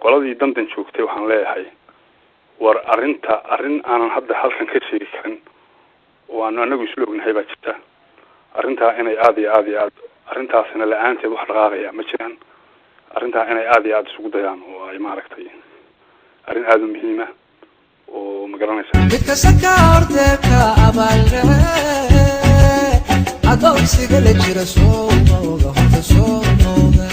Qoladii Dandan joogtay waxaan leeyahay, war arrinta arrin aanan hadda halkan ka sheegi karin oo aanu anagu isla ognahay baa jirta. Arrintaa inay aada iyo aada iyo aad, arrintaasina la-aanteed wax dhaqaaqaya ma jiraan. Arrintaa inay aada iyo aada isugu dayaan oo ay maaragtay arrin aada u muhiima oo ma garanaysa. Midkasta ka horteeka abaalrece adoonsiga la jira, soo mooga horta, soo mooga.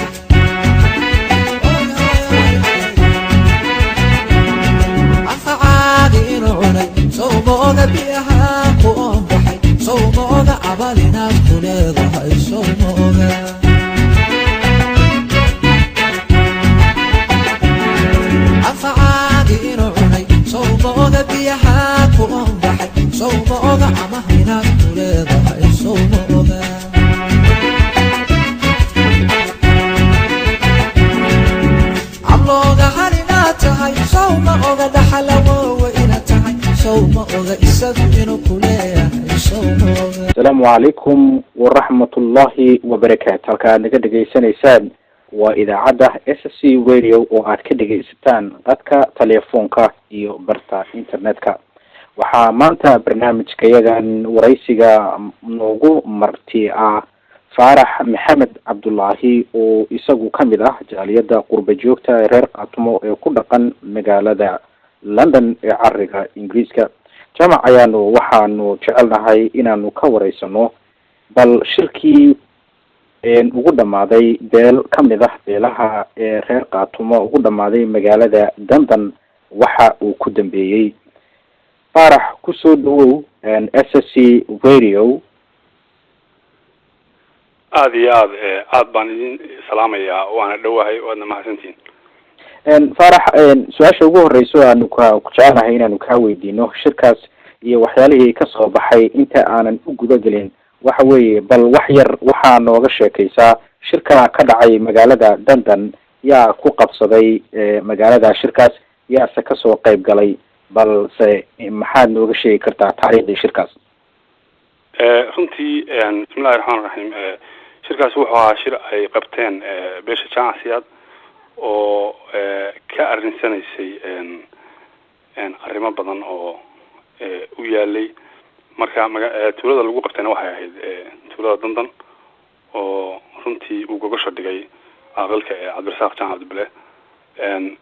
Anfacaagi inuu cunay, sow mooga. Biyaha ku oonbaxay, sow mooga. Abal inaad ku leedahay, sow mooga. Anfacaagi inuu cunay, sow mooga. Biyaha ku oonbaxay, sow mooga. Amah inaad ku leedahay, sow mooga. Ablooga hal inaad tahay, sow ma oga. Dhaxalawoowe inaad tahay, sow ma oga. Isagu inuu ku leeyahay, sow ma oga. Asalaamu calaykum waraxmatullahi wabarakaatu. Halka aad naga dhegaysanaysaan waa idaacadda SC Radio oo aad ka dhegaysataan qadka telefoonka iyo barta internetka. Waxaa maanta barnaamijkayagan waraysiga noogu marti ah Faarax Maxamed Cabdullaahi oo isagu kamid ah jaaliyadda qurba joogta ee reer Qaatumo ee ku dhaqan magaalada London ee cariga Ingiriiska. Jaamac ayaanu waxaanu jecelnahay inaanu ka wareysano bal shirkii ugu dhamaaday beel kamid ah beelaha ee reer Qaatumo ugu dhamaaday magaalada London waxa uu ku dambeeyey. Faarax, kusoo dhawow SC Radio. Aada iyo aad aad baan idin salaamayaa, waana dhowahay, waadna mahadsantihiin. Faarax, su-aasha ugu horeyso aanu ka ku jecelnahay inaanu kaa weydiino shirkaas iyo waxyaalihii kasoo baxay inta aanan u guda gelin waxa weeye, bal wax yar waxaa nooga sheekeysaa shirka ka dhacay magaalada London. Yaa ku qabsaday magaalada shirkaas, yaase kasoo qayb galay? Balse maxaad nooga sheegi kartaa taariikhdii shirkaas? Runtii, bismillahi raxmaan raxiim. Shirkaasi wuxuu ahaa shir ay qabteen beesha Jaamac Siyaad oo ka arrinsanaysay arrimo badan oo u yaalay. Marka maga tuulada lagu qabtayna waxay ahayd tuulada Dandan, oo runtii uu gogosha dhigay aqalka ee Cabdirasaaq Jaamac Cabdibile,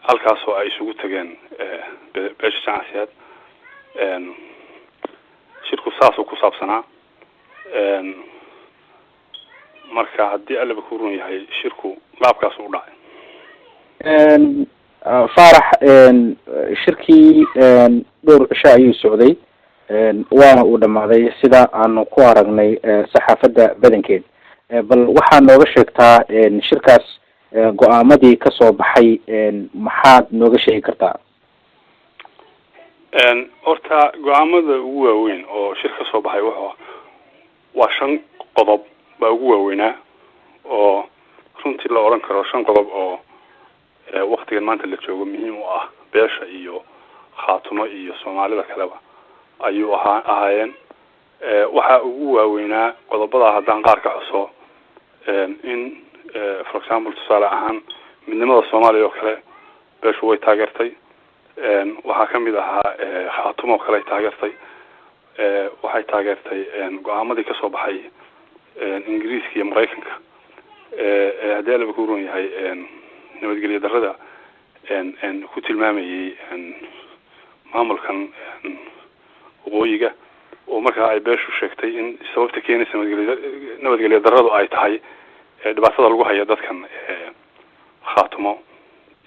halkaasoo ay isugu tageen beesha Jaamac Siyaad. Shirku saasuu ku saabsanaa. Marka haddii Allaba ku run yahay, shirku laabkaasu u dhacay. Faarax, shirkii dhowr cisho ayuu socday, waana uu dhamaaday sida aanu ku aragnay saxaafadda badankeed. Bal waxaa nooga sheegtaa shirkaas go-aamadii kasoo baxay, maxaad nooga sheegi kartaa? Horta go-aamada ugu waaweyn oo shir ka soo baxay wuxuu waa shan qodob baa ugu waaweynaa, oo runtii la odhan karo shan qodob oo waktigan maanta la joogo muhiim u ah beesha iyo Khaatumo iyo Soomaalida kaleba ayuu ahaa ahaayeen. Waxaa ugu waaweynaa qodobada haddaan qaar ka xuso, in for example, tusaale ahaan, midnimada Soomaaliya oo kale beeshu way taageertay. Waxaa kamid ahaa Khaatumo oo kale ay taageertay. Waxay taageertay go-aamadii kasoo baxay Ingiriiska iyo Maraykanka haddii Allaba ku ron yahay nabadgelyo darrada ku tilmaamayay maamulkan waqooyiga, oo markaa ay beeshu sheegtay in sababta keenaysa nabadgelyo darradu ay tahay dhibaatada lagu hayo dadkan Khaatumo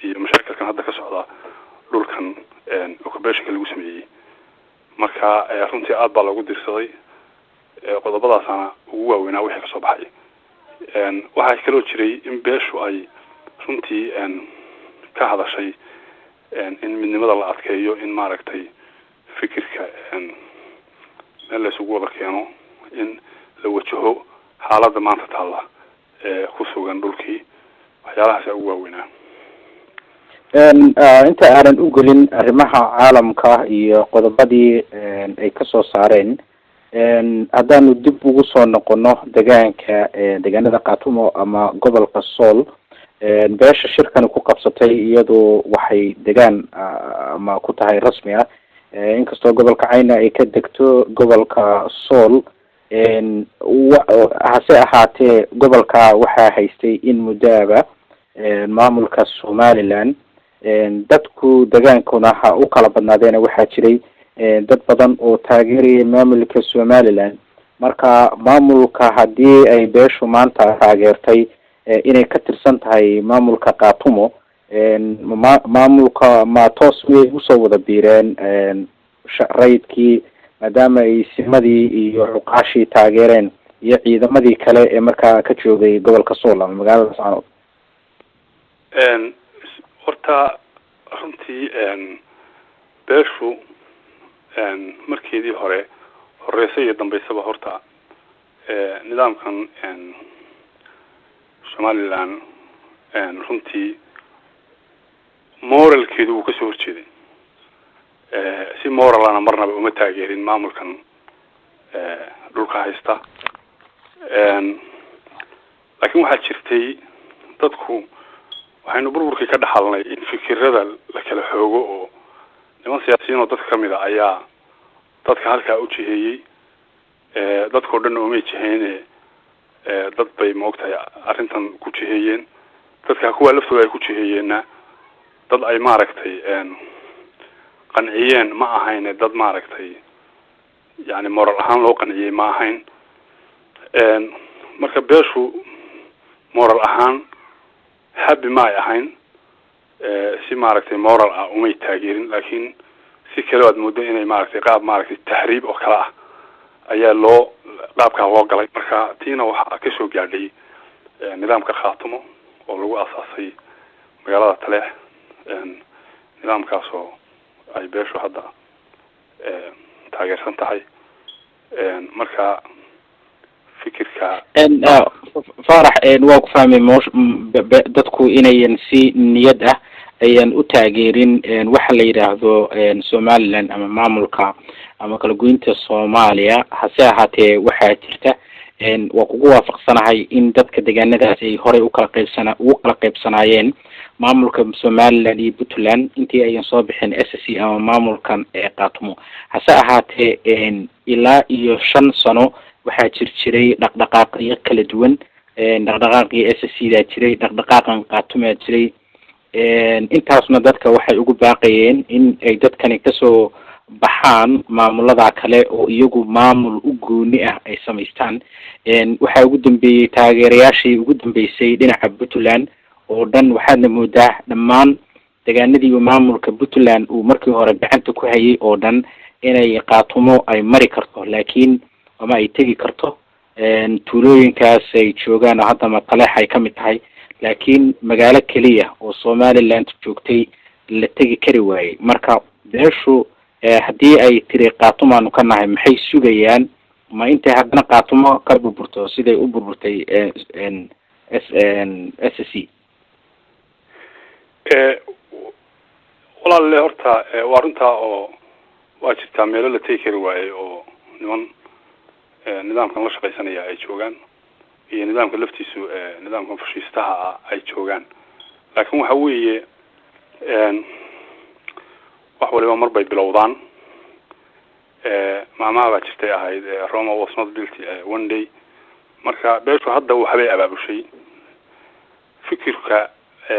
iyo mashaakilkan hadda ka socda dhulkan occupationka lagu sameeyey. Marka runtii aad baa loogu diirsaday. Qodobadaasana ugu waaweynaa wixii kasoo baxay. Waxaa kaloo jiray in beeshu ay runtii ka hadashay in midnimada la adkeeyo, in maaragtay fikirka meel la isugu wada keeno, in la wajaho xaaladda maanta taalla ee ku sugan dhulkii. Waxyaalahaasa ugu waaweynaa. Inta aanan u gelin arrimaha caalamka iyo qodobadii ay kasoo saareen, haddaanu dib ugu soo noqono degaanka, deegaanada Khaatumo ama gobolka Sool. Beesha shirkani ku qabsatay iyadu waxay degaan ama ku tahay rasmi ah, inkastoo gobolka Cayna ay ka degto gobolka Sool, hase ahaatee gobolka waxaa haystay in muddoaba maamulka Somaliland. Dadku degaankuna ha u kala badnaadeena, waxaa jiray dad badan oo taageeraya maamulka Somaliland. Marka maamulka haddii ay beeshu maanta taageertay inay ka tirsan tahay maamulka Khaatumo, ma maamulka ma toos way usoo wada biireen rayidkii, maadaama ay simadii iyo cuqaashii taageereen iyo ciidamadii kale ee markaa ka joogay gobolka Sool ama magaalada Lascaanood? Horta runtii beeshu markeedii hore horeyse iyo dambeysaba horta nidaamkan Somaliland runtii moralkeedu wuu kasoo horjeeday. Si moralana marnaba uma taageerin maamulkan dhulka haysta. Laakiin waxaa jirtay dadku waxaynu burburkii ka dhaxalnay in fikirada la kala xoogo, oo niman siyaasiyiin oo dadka kamid a ayaa dadka halkaa u jiheeyey. Dadkao dhan oomay jiheyne, dad bay maogtahay arrintan ku jiheeyeen. Dadka kuwaa laftooda ay ku jiheeyeenna dad ay maaragtay qanciyeen ma ahayne, dad maaragtay yani moral ahaan loo qanciyey ma ahayn. Marka beeshu moral ahaan happy ma ay ahayn, si maaragtay moral ah umay taageerin, laakiin si kale aad moodo inay maaragtay qaab maaragtay tahriib oo kale ah ayaa loo qaabkaa loo galay. Marka tiina waxaa kasoo gaadhay nidaamka Khaatumo oo lagu aasaasay magaalada Taleex, nidaamkaasoo ay beeshu hadda taageersan tahay. Marka fikirka Faarax, waa ku fahmay mosh dadku inayan si niyad ah ayan u taageerin waxa la yidhaahdo Somaliland ama maamulka ama kala goynta Soomaaliya. Hase ahaatee waxaa jirta, waa kugu waafaqsanahay in dadka deegaanadaas ay horey ukala qaybsana ugu kala qaybsanaayeen maamulka Somaliland iyo Puntland intii ayan soo bixin SSC ama maamulkan Khaatumo. Hase ahaatee ilaa iyo 5 sano waxaa jir jiray dhaqdhaqaaqyo kala duwan. Dhaqdhaqaaqii SSC daa jiray, dhaqdhaqaaqan Khaatumaa jiray. Intaasna dadka waxay ugu baaqayeen in ay dadkani kasoo baxaan maamulada kale oo iyagu maamul u gooni ah ay samaystaan. Waxaa ugu dambeeyey taageerayaashii ugu dambeysay dhinaca Puntland oo dhan. Waxaadna moodaa dhammaan deegaanadii maamulka Puntland uu markii hore gacanta ku hayay oo dhan inay Khaatumo ay mari karto, laakiin ama ay tegi karto tuulooyinkaas ay joogaan oo haddama Taleex ay kamid tahay, laakiin magaalo keliya oo Somaliland joogtay la tegi kari waayey. Marka beeshu haddii ay tiri Khaatumaanu ka nahay, maxay sugayaan? Ma intay haddana Khaatumo ka burburto siday u burburtay SSC? Walaalle, horta waa runtaa oo waa jirtaa meelo la tegi kari waayey oo niman nidaamkan la shaqaysanaya ay joogaan iyo nidaamka laftiisu, nidaamkan fashiistaha ah ay joogaan. Laakiin waxa weeye, wax waliba mar bay bilowdaan. Maamaha baa jirtay ahayd "Roma was not built one day". Marka beeshu hadda waxbay abaabushay. Fikirka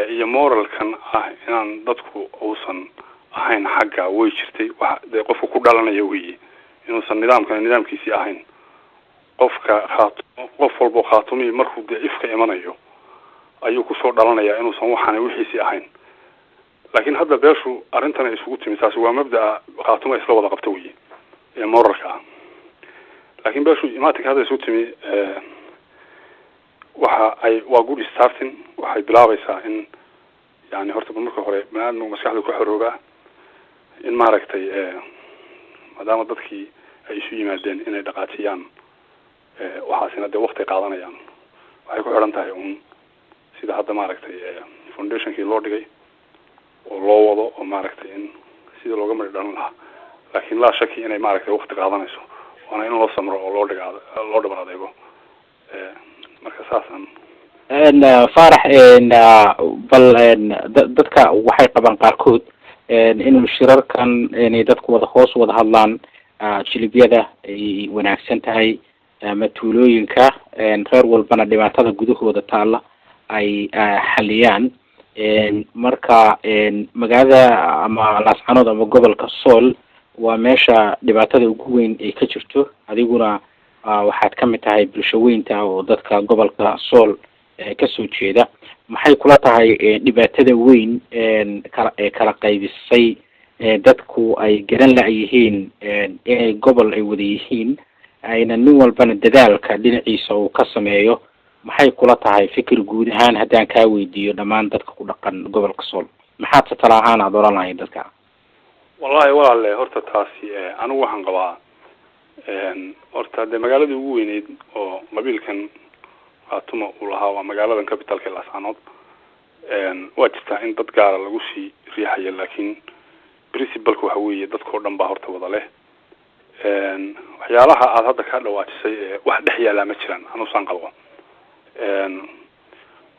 iyo moralkan ah inaan dadku uusan ahayn xagga way jirtay. Wax dee qofka ku dhalanaya weeye inuusan nidaamkan nidaamkiisii ahayn. Qofka Khaatumo, qof walbo Khaatumii markuu dee ifka imanayo ayuu kusoo dhalanayaa inuusan waxaana wixiisii ahayn. Laakiin hadda beeshu arrintan ay isugu timi, taasi waa mabda'a Khaatumo isla wada qabta weye ee moralka ah. Laakiin beeshu imaatinka hadda isugu timi waxa ay waa good starting. Waxay bilaabaysaa in yani horta marka hore bani aadmigu maskaxda ku xoroobaa in maaragtay maadaama dadkii ay isu yimaadeen inay dhaqaajiyaan. Waxaasina dee wakti qaadanayaan. Waxay ku xidhan tahay un sida hadda maaragtay foundationkii loo dhigay oo loo wado oo maaragtay in sidii looga mari dhalan lahaa. Laakiin laa shaki inay maaragtay wakti qaadanayso, waana in loo samro oo loo dhiga loo dhabar adeego. Marka saasaan Faarax, bal dadka waxay qabaan qaarkood inuu shirarkan inay dadku wada hoos wada hadlaan, jilibyada ay wanaagsan tahay ama tuulooyinka, reer walbana dhibaatada gudahooda taalla ay xaliyaan. Marka magaalada ama Laascanood ama gobolka Sool waa meesha dhibaatada ugu weyn ay ka jirto. Adiguna waxaad kamid tahay bulsho weynta oo dadka gobolka Sool kasoo jeeda. Maxay kula tahay dhibaatada weyn kala ee kala qaybisay, dadku ay garan la-yihiin inay gobol ay wada yihiin, ayna nin walbana dadaalka dhinaciisa uu ka sameeyo? Maxay kula tahay fikir guud ahaan haddaan kaa weydiiyo dhammaan dadka ku dhaqan gobolka Sool, maxaad se tala ahaan aada oran lahayd dadka? Wallahi walaale, horta taasi anigu waxaan qabaa, horta dee magaaladii ugu weyneyd oo qabiilkan Khaatuma uu lahaa waa magaaladan capitalka Laascanood. Waa jirtaa in dad gaara lagu sii riixayo, laakiin principalka waxa weeye dadkao dhan baa horta wada leh. Waxyaalaha aada hadda ka dhawaajisay wax dhex yaallaa ma jiraan. Anusaan qabo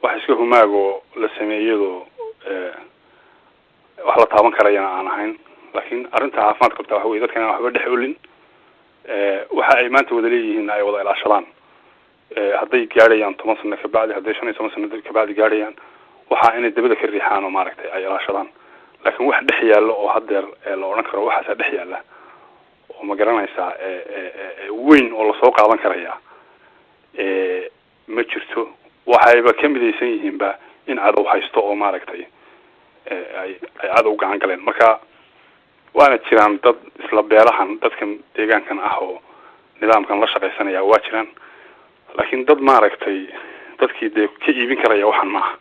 wax iska humaagoo la sameeyado, wax la taaban karayana aan ahayn. Laakiin arrinta caafimaad qabta waxa weye dadkan aan waxba dhex olin, waxa ay maanta wada leeyihiin ay wada ilaashadaan. Hadday gaadhayaan 10 sano kabacdi, hadday 15 sano kabacdi gaadhayaan, waxa inay dabada ka riixaan oo maaragtay ay ilaashadaan. Laakiin wax dhex yaallo oo haddeer la odhan karo waxaasaa dhex yaalla oo ma garanaysaa weyn oo lasoo qaadan karaya ma jirto. Waxayba ka midaysan yihiinba in cadow haysto oo maaragtay ay cadow gacan galeen. Marka waana jiraan dad isla beelahan dadkan deegaankan ah oo nidaamkan la shaqaysanaya, waa jiraan. Laakiin dad maaragtay dadkii dee ka iibin karaya waxaan maaha.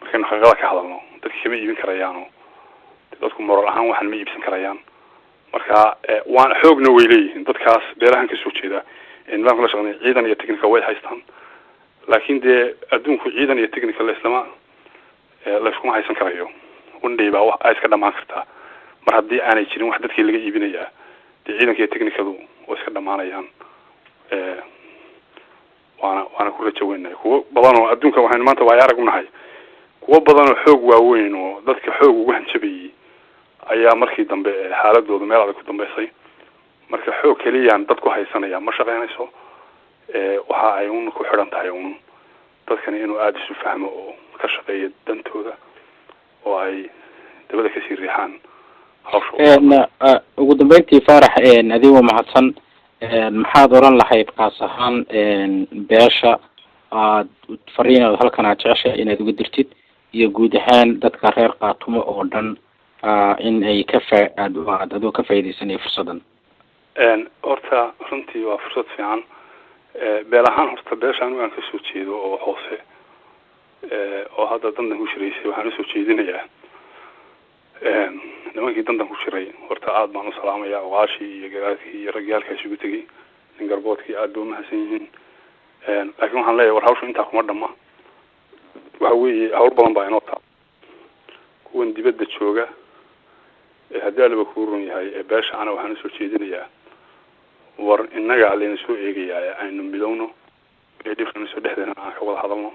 Markaynu xaqiiqada ka hadalno, dadkii kama iibin karayaano, dadku moral ahaan waxaan ma iibsan karayaan. Marka waan xoogna way leeyihiin dadkaas beelahan kasoo jeeda ee nidaamka la shaqeynaya, ciidan iyo technical way haystaan. Laakiin dee adduunku ciidan iyo technical islama layskuma haysan karayo. One day baa wax ay iska dhamaan kartaa. Mar haddii aanay jirin wax dadkii laga iibinayaa, dee ciidanka iyo technicadu way iska dhamaanayaan. Waana ku rajo weynahay kuwo badan oo adduunka waxaynu maanta waaya arag unahay, kuwo badan oo xoog waaweyn oo dadka xoog ugu hanjabayay ayaa markii dambe xaaladoodu meel adag ku dambeysay. Marka xoog keliyaan dad ku haysanaya ma shaqeynayso. Waxa ay un ku xidhan tahay un dadkani inuu aada isu fahmo oo ka shaqeeyo dantooda oo ay dabada kasii riixaan hawsha. Ugu dambeyntii, Faarax, adigoo mahadsan, maxaad oran lahayd kaas ahaan beesha aad fariin aad halkan aad jeceshahay inaad uga dirtid, iyo guud ahaan dadka reer Qaatumo oo dhan in ay ka fa aad aad adigoo ka faaidaysanaya fursaddan? Horta runtii waa fursad fiican. Beel ahaan horta beesha anigu aan kasoo jeedo oo hoose oo hadda dandan ku shiraysay, waxaan usoo jeedinayaa nimankii dandan ku shiray. Horta aad baan u salaamaya oqaashii iyo garaadkii iyo raggii halkaa isugu tegay, nin garboodkii, aad bay umahadsan yihiin. Laakiin waxaan leeyahay, war hawshu intaa kuma dhamma. Waxa weeye hawl badan baa inoo taa. Kuwan dibadda jooga haddii Aliba kuu run yahay ee beesha ana waxaan usoo jeedinayaa, war innaga layna soo eegayaa, aynu midowno ee difference dhexdeena aan ka wada hadalno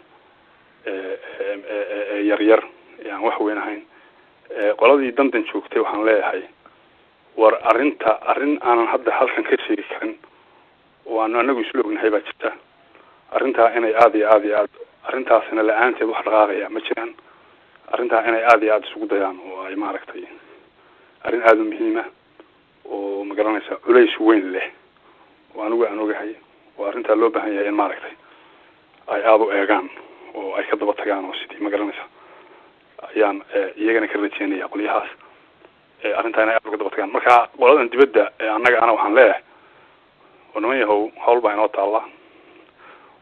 yar yar ee aan wax weyn ahayn. Qoladii dandan joogtay waxaan leeyahay, war arrinta arrin aanan hadda halkan ka sheegi karin oo aanu anagu isla ognahay baa jirta. Arrintaa inay aada iyo aada iyo aad, arrintaasina la-aanteed wax dhaqaaqaya ma jiraan. Arrintaa inay aada iyo aada isugu dayaan oo ay maaragtay arrin aada u muhiima oo ma garanaysa culays weyn leh oo anigu aan ogahay oo arrintaa loo baahan yahay in maaragtay ay aada u eegaan oo ay ka daba tagaan oo sidii ma garanaysa ayaan iyagana ka rajeynaya qolyahaas arrintaa inay aada uga daba tagaan. Marka qoladan dibadda annaga ana waxaan leeyahay, oo niman yahow, hawl baa inoo taalla.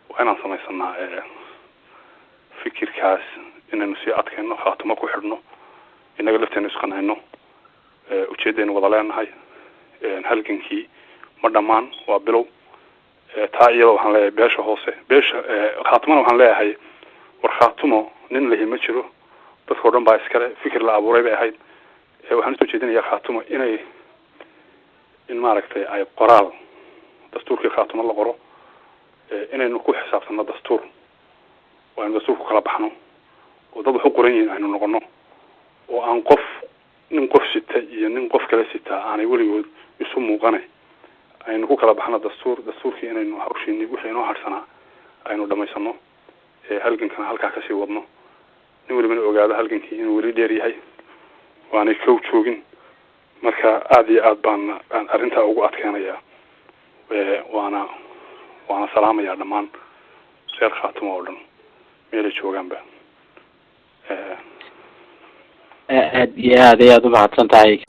Waa inaan samaysanaa fikirkaas inaynu sii adkayno, Khaatumo ku xidhno, innaga lafteenu isqancino, ujeedaynu wada leenahay. Halgankii ma dhammaan, waa bilow. Taa iyada waxaan leeyahay beesha hoose, beesha Khaatumona waxaan leeyahay, war Khaatumo nin lihi ma jiro, dadka o dhan baa iskale, fikir la abuuray bay ahayd. Waxaan usoo jeedinayaa Khaatumo inay in maaragtay ay qoraal dastuurkii Khaatumo la qoro, inaynu ku xisaabtano dastuur. Oo aynu dastuurku kala baxno oo dad wax u qoran yihiin aynu noqono, oo aan qof nin qof sita iyo nin qof kale sitaa aanay weligood isu muuqanay, aynu ku kala baxno dastuur. Dastuurkii inaynu hawshiini wixii inoo harsanaa aynu dhamaysano, halgankana halkaa kasii wadno, nin walibana ogaado halgankii inuu weli dheer yahay waanay kow joogin. Marka aada iyo aad baan aan arrintaa ugu adkeenayaa, waana salaamayaa dhammaan reer Khaatumo oo dhan meelay joogaanba. Aad iyo aad ayaad umahadsan tahay.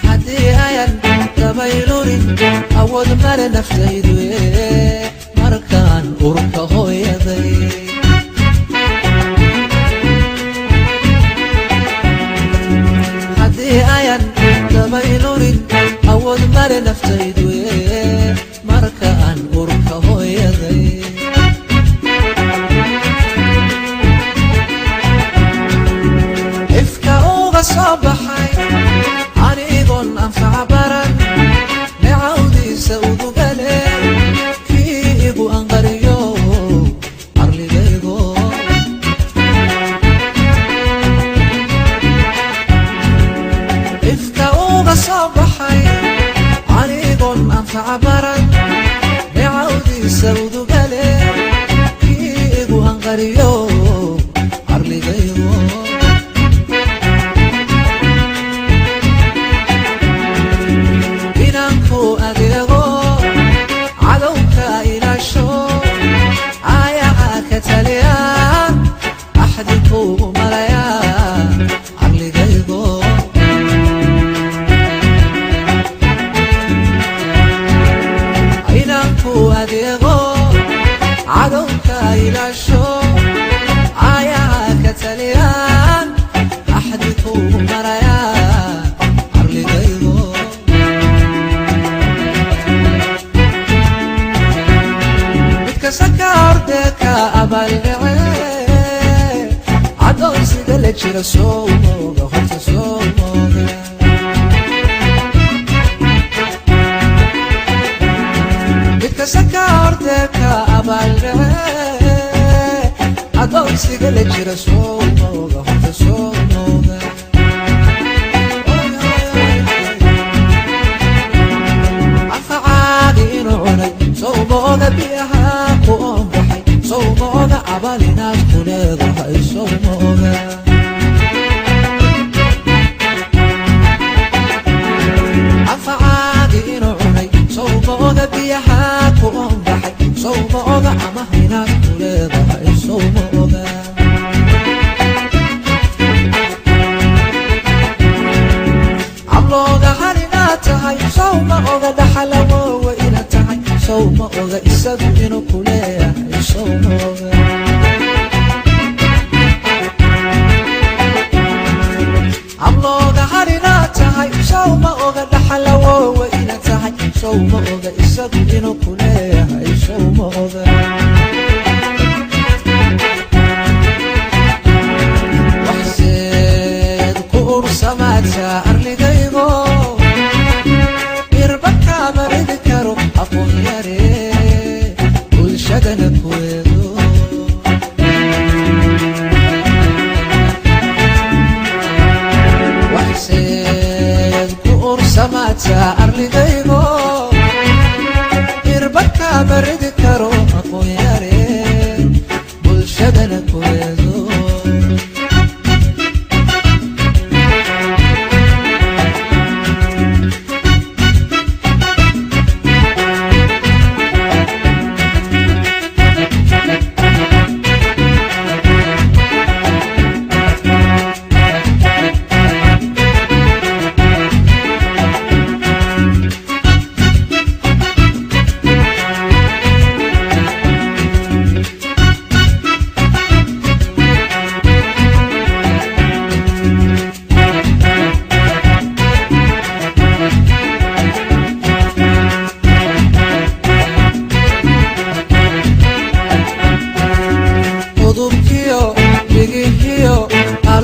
Haddii ayan dabaylurin, awood male naftaydu markaan urka hooyaday. Haddii ayan dabaylurin, awood male naftaydu markaan urka hooyaday. Ifka uga soo baxay anigoon anfaca baran, necawdiisa udugale kii igu anqariyo arligaygo. Ifka uga soo baxay anigoon anfaca baran, necawdiisa udugale kii igu anqariyo arligaygo. Inaan ku adeego, cadowka ilaasho, aayaca ka taliya, axdi kugu malaya arligaygo. Inaan ku adeego, cadowka ilaasho, aayaca ka taliya, axdi kugu maraya arligaygo. Midkasta ka ordee ka abaldhece, adoonsiga la jira soo mooga, horta soo mooga. Midkasta ka ordee ka abaldhece, adoonsiga la jira soo mooga, horta soo mooga. Oy, oy, oy, oy. Anfacaagi inuu cunay sawma oga, biyaha ku oonbaxay sawma oga, abal inaad ku leedahay sawma oga. Anfacaagi inuu cunay sawma oga, biyaha ku oonbaxay sawma oga, amaha inaad ku leedahay sawma oga. Ablooga hal inaad tahay sawma oga, dhaxalawoowa inaad tahay sawma oga, isagu inuu ku leeyahay sawma oga. Ablooga hal inaad tahay sawma oga, dhaxalawoowa inaad tahay sawma oga, isagu inuu ku leeyahay sawma oga. Waxseed ku ursamaataa arligaygo, irba kaama ridi karo, aqoon yare bulshadana ku eego. Waxseed ku ursamaataa arligaygo, irba kaama ridi karo, aqoon yare bulshadana ku eego.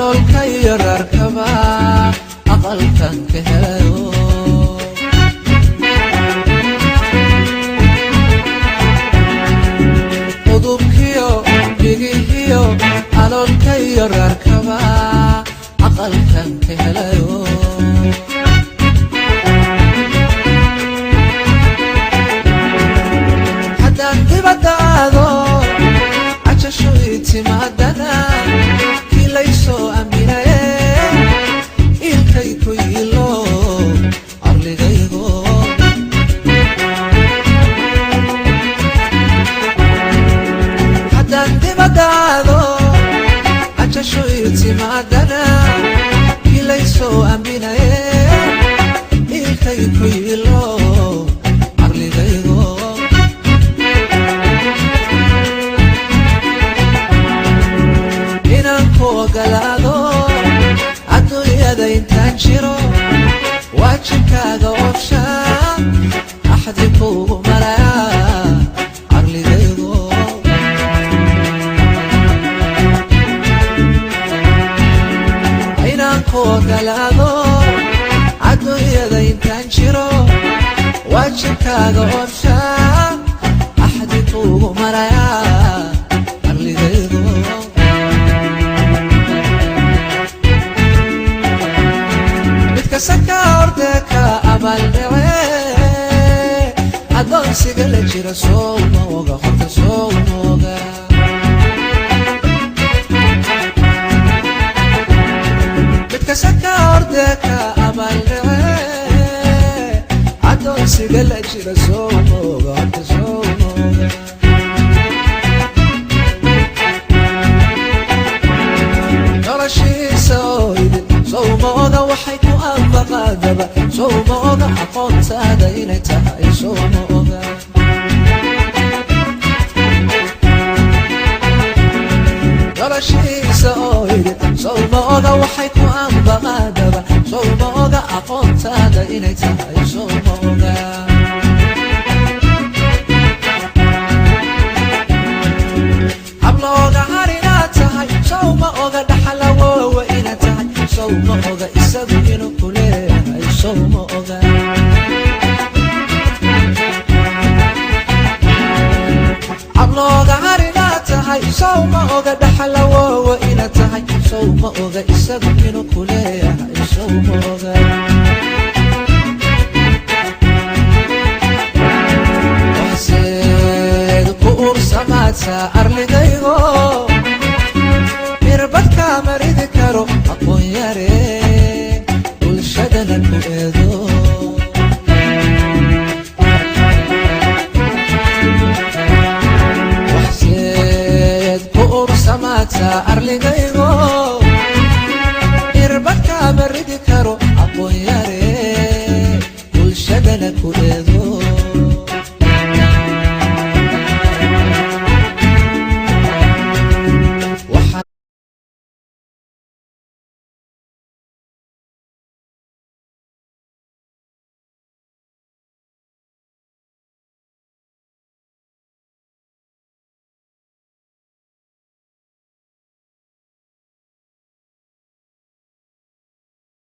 Aloolka iyo raarkaba aqalkan ka helayo. Udubkiyo dhigihiyo aloolka iyo raarkaba aqalkan ka helayo. Haddaan dibadda aado, cajasho ii timaadana, kii laysoo aaminaye ilkay ku yiilo arligaygo. Haddaan dibadda aado, cajasho ii timaadana, kii laysoo aaminaye ilkay ku yiilo arligaygo. Inaan ku ogolaado adduunyada intaan jiro, waajibkaaga oofsha, axdi kuugu maraya arligaygo. Inaan ku ogolaado adduunyada intaan jiro, waajibkaaga oofsha, axdi kuugu maraya arligaygo. Midkasta ka orde ka abaaldhace, adoonsiga la jira, sow ma oga horta, sow ma oga. Midkasta ka orde ka abaaldhace, adoonsiga la jira, sow ma oga horta, sow ma oga. Noloshiisa oo idin sowma oga, waxay ku ambaqaadaba sowma oga, aqoontaada inay tahay sowma oga. Noloshiisa oo idin sowma oga, waxay ku ambaqaadaba sowma oga, aqoontaada inay tahay sowma oga. Hablooga har inaad tahay sowma oga, dhaxalawoowa inaad tahay sowma oga, isagu inuu ku leeyahay sowma oga. Hablooga har inaad tahay sowma oga, dhaxalawoowa inaad tahay sowma oga, isagu inuu ku leeyahay sowma oga. Waxseed ku ursamaadsaa arligaygo, mirbad kaama ridi karo, aqoon yare bulshadana ku eedo. Waxseed ku ursamaadsaa